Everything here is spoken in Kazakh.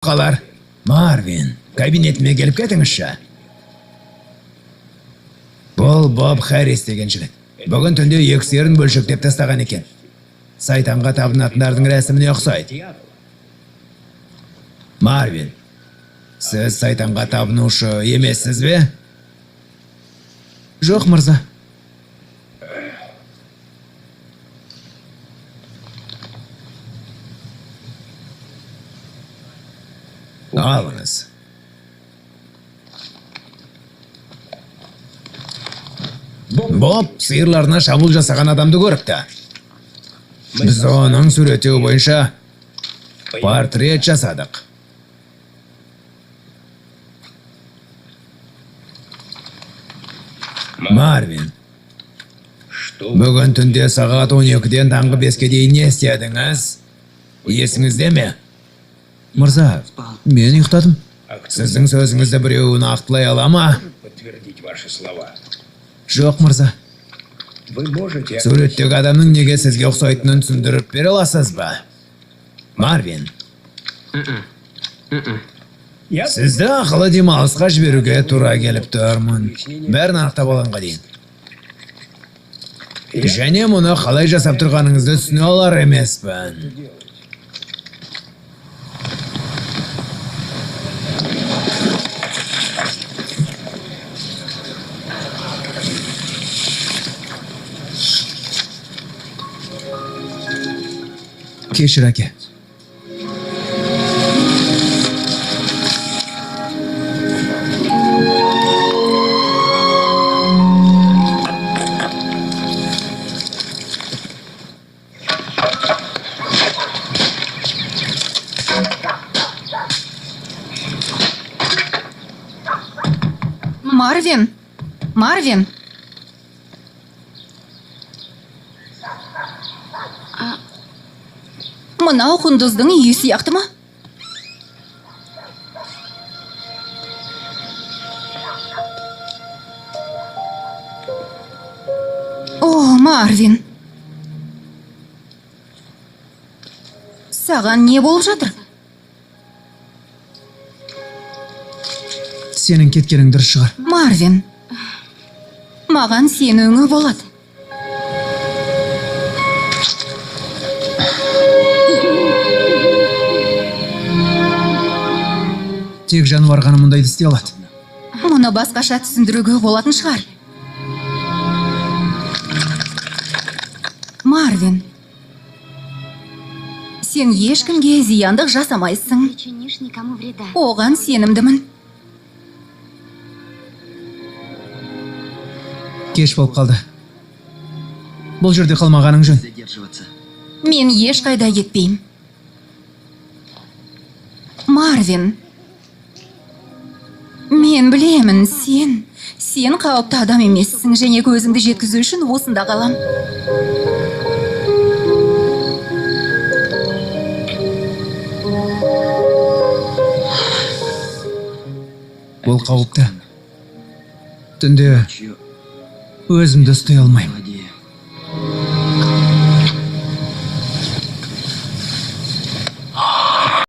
Қалар. Марвин, кабинетіме келіп кетіңізші. Бұл Боб Харрис деген жігіт. Бүгін түнде екі сиырын бөлшектеп тастаған екен. Сайтанға табынатындардың рәсіміне ұқсайды. Марвин, сіз сайтанға табынушы емессіз бе? Жоқ, мырза. Алыңыз. Боб сиырларына шабуыл жасаған адамды көріпті. Біз оның суреттеуі бойынша портрет жасадық. Марвин, бүгін түнде сағат 12-ден таңғы 5-ке дейін не істедіңіз? Есіңізде ме? Мырза, мен ұйықтадым. Сіздің сөзіңізді біреу нақтылай ала ма? Жоқ, мырза. Суреттегі адамның неге сізге ұқсайтынын түсіндіріп бере аласыз ба? Марвин. Сізді ақылы демалысқа жіберуге тура келіп тұрмын. Бәрін анықтап алғанға дейін. Және мұны қалай жасап тұрғаныңызды түсіне алар емеспін. Кешір, әке. Марвин! Марвин! Мынау құндыздың үйі сияқты ма? О, Марвин! Саған не болып жатыр? Сенің кеткенің дұрыс шығар. Марвин, маған сенуіңе болады. Тек жануар ғана мұндайды істей алады. Мұны басқаша түсіндіруге болатын шығар. Марвин, сен ешкімге зияндық жасамайсың. Оған сенімдімін. Кеш болып қалды. Бұл жерде қалмағаның жөн. Мен ешқайда кетпеймін. Марвин, мен білемін, сен қауіпті адам емессің және көзімді жеткізу үшін осында қалам. Бұл қауіпті. Түнде өзімді ұстай алмаймын.